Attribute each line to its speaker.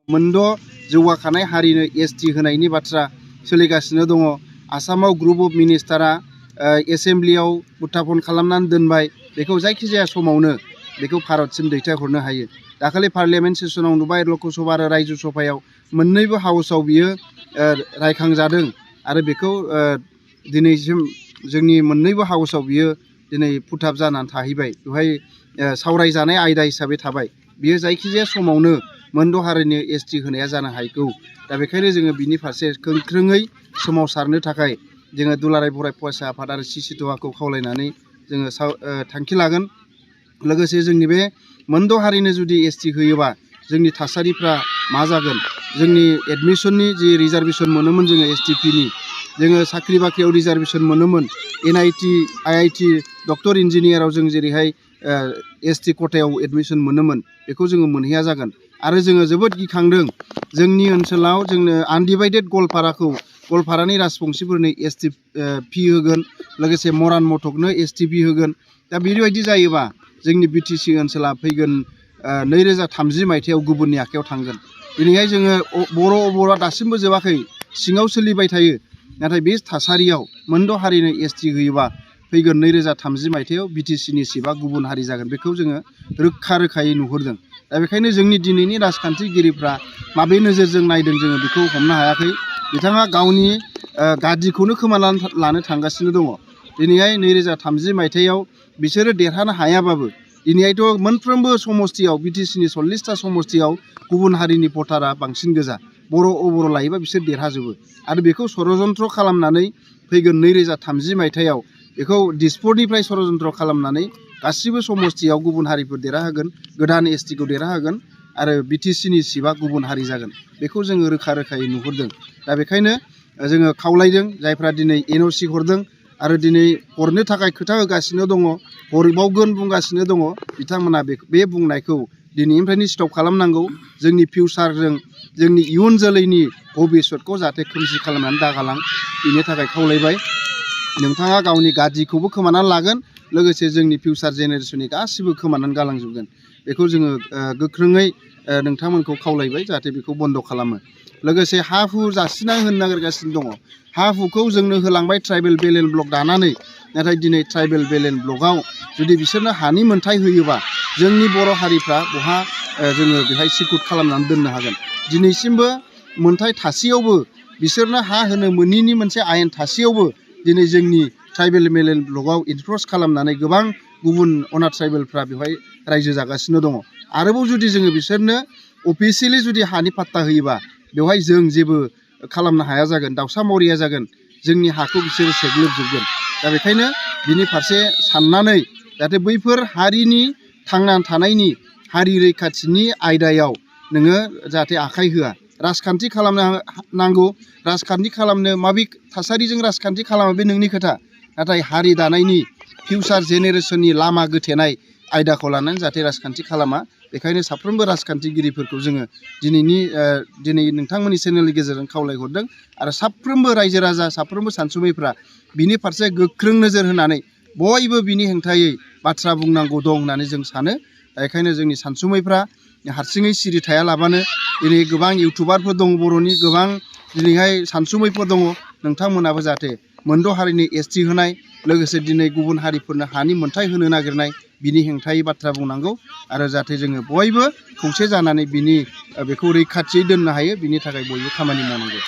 Speaker 1: मोनद' जौगाखानाय हारिनो एसटि होनायनि बाथ्रा सोलिगासिनो दङ। आसामाव ग्रुप अफ मिनिस्टारा एसेम्ब्लियाव उत्थापन खालामनानै दोनबाय। बेखौ जायखिजाया समावनो बेखौ भारतसिम दैथायहरनो हायो। दाखालि पार्लियामेन्ट सेसनाव नुबाय लकसभा आरो रायजो सभायाव मोननैबो हाउसाव बियो रायखांजादों आरो बेखौ दिनैसिम जोंनि मोननैबो हाउसाव बियो दिनै फुटाब जानानै थाहैबाय। बेवहाय सावरायजानाय आयदा हिसाबै थाबाय। बियो जायखिजाया समावनो मोनद' हारिनि एसटि होनाया जानो हागौ। दा बेखायनो जोङो बिनि फारसे गोख्रोङै सोमावसारनो थाखाय जोङो दुलाराय बर' फरायसा आफाद आरो सिसिट'हाखौ खावलायनानै जोङो थांखि लागोन। लोगोसे जोंनि बे मोनद' हारिनो जुदि एसटि होयोबा जोंनि थासारिफ्रा मा जागोन? जोंनि एडमिसननि जि रिजार्भेसन मोनोमोन जोङो एसटिपिनि, जोङो साख्रि बाख्रियाव रिजार्भेसन मोनोमोन। NIT, IIT, डक्टर इन्जिनियाराव जों जेरैहाय एसटि खथायाव एडमिसन मोनोमोन, बेखौ जोङो मोनहैया जागोन। आरो जोङो जोबोद गिखांदों जोंनि ओनसोलाव जोंनो आनडिभाइडेड गवालपारानि राजबंशिफोरनो एसटि फि होगोन, लोगोसे मरान मथकनो एसटि फि होगोन। दा बेबायदि जायोबा जोंनि BTC ओनसोला फैगोन 2030 मायथाइयाव गुबुननि आखायाव थांगोन। दिनैहाय जोङो बर'आ दासिमबो जोबाखै, सिङाव सोलिबाय थायो। नाथाय बे थासारियाव मोनद' हारिनो एसटि होयोबा फैगोन 2030 मायथाइयाव BTCनि सिबा गुबुन हारि जागोन। बेखौ जोङो रोखा रोखायै नुहुरदों। दा बेखायनो जोंनि दिनैनि राजखान्थिगिरिफ्रा माबे नोजोरजों नायदों जोङो बेखौ हमनो हायाखै। बिथाङा गावनि गादिखौनो खोमानानै लानो थांगासिनो दङ। दिनैहाय 2030 मायथाइयाव बिसोरो देरहानो हायाबाबो दिनैहायथ' मोनफ्रोमबो समस्तियाव BTCनि 40टा समस्तियाव गुबुन हारिनि भटारा बांसिन गोजा। बर' लायोबा बिसोर देरहाजोबो। आरो बेखौ षड़यन्त्र खालामनानै फैगोन 2030 मायथाइयाव बेखौ दिसपुरनिफ्राय षड़यन्त्र खालामनानै गासिबो समस्तियाव गुबुन हारिफोर देरहाहोगोन, गोदान एसटिखौ देरहाहोगोन आरो BTCनि सिबा गुबुन हारि जागोन। बेखौ जोङो रोखा रोखायै नुहुरदों। दा बेखायनो जोङो खावलायदों जायफ्रा दिनै NOC हरदों आरो दिनै हरनो थाखाय खोथा होगासिनो दङ, हरबावगोन बुंगासिनो दङ, बिथांमोना बे बुंनायखौ दिनैनिफ्रायनो स्टप खालामनांगौ। जोंनि फिउचारजों जोंनि इयुन जोलैनि भबिसतखौ जाहाथे खोमसि खालामनानै दागालां, बेनि थाखाय खावलायबाय। नोंथाङा गावनि गादिखौबो खोमानानै लागोन, लोगोसे जोंनि फिउचार जेनेरेसननि गासिबो खोमानानै गालांजोबगोन। बेखौ जोङो गोख्रोङै नोंथांमोनखौ खावलायबाय जाहाथे बेखौ बन्द' खालामो। लोगोसे हा हु जासिना होनो नागिरगासिनो दङ। हा हुखौ जोंनो होलांबाय ट्राइबेल बेलेन ब्लक दानानै। नाथाय दिनै ट्राइबेल बेलेन ब्लकआव जुदि बिसोरनो हानि मोन्थाय होयोबा जोंनि बर' हारिफ्रा बहा जोङो बेहाय सिकुट खालामनानै दोननो हागोन? दिनैसिमबो मोन्थाय थासेयावबो बिसोरनो हा होनो मोनिनि मोनसे आयेन थासेयावबो दिनै जोंनि ट्राइबेल बेलेन ब्लकआव इनफ्रस खालामनानै गोबां गुबुन अनाथ ट्राइबेलफ्रा बेवहाय रायजो जागासिनो दङ। आरोबाव जुदि जोङो बिसोरनो अफिसियेलि जुदि हानि पाट्टा होयोबा बेवहाय जों जेबो खालामनो हाया जागोन, दाउसा मरिया जागोन। जोंनि हाखौ बिसोरो सेग्लोबजोबगोन। दा बेखायनो बिनि फारसे साननानै जाहाथे बैफोर हारिनि थांना थानायनि, हारि रैखाथिनि आयदायाव नोङो जाहाथे आखाइ होआ। राजखान्थि खालामनो नांगौ, राजखान्थि खालामनो माबे थासारिजों राजखान्थि खालामो बे नोंनि खोथा। नाथाय हारि दानायनि, फिउचार जेनेरेसननि लामा गोथेनाय आयदाखौ लानानै जाहाथे राजखान्थि खालामा। बेखायनो साफ्रोमबो राजखान्थिगिरिफोरखौ जोङो दिनै नोंथांमोननि चेनेलनि गेजेरजों खावलायहरदों आरो साफ्रोमबो रायजो राजा, साफ्रोमबो सानसुमैफ्रा बिनि फारसे गोख्रों नोजोर होनानै बयबो बिनि हेंथायै बाथ्रा बुंनांगौ दं होननानै जों सानो। बेखायनो जोंनि सानसुमैफ्रा हारसिङै सिरि थायालाबानो दिनै गोबां इउटुबारफोर दं, बर'नि गोबां दिनैहाय सानसुमैफोर दङ। नोंथांमोनाबो जाहाथे मोनद' हारिनि एसटि होनाय, लोगोसे दिनै गुबुन हारिफोरनो हानि मोन्थाय होनो नागिरनाय, बिनि हेंथायै बाथ्रा बुंनांगौ आरो जाहाथे जोङो बयबो खौसे जानानै बेखौ रैखाथियै दोननो हायो, बिनि थाखाय बयबो खामानि मावनांगौ।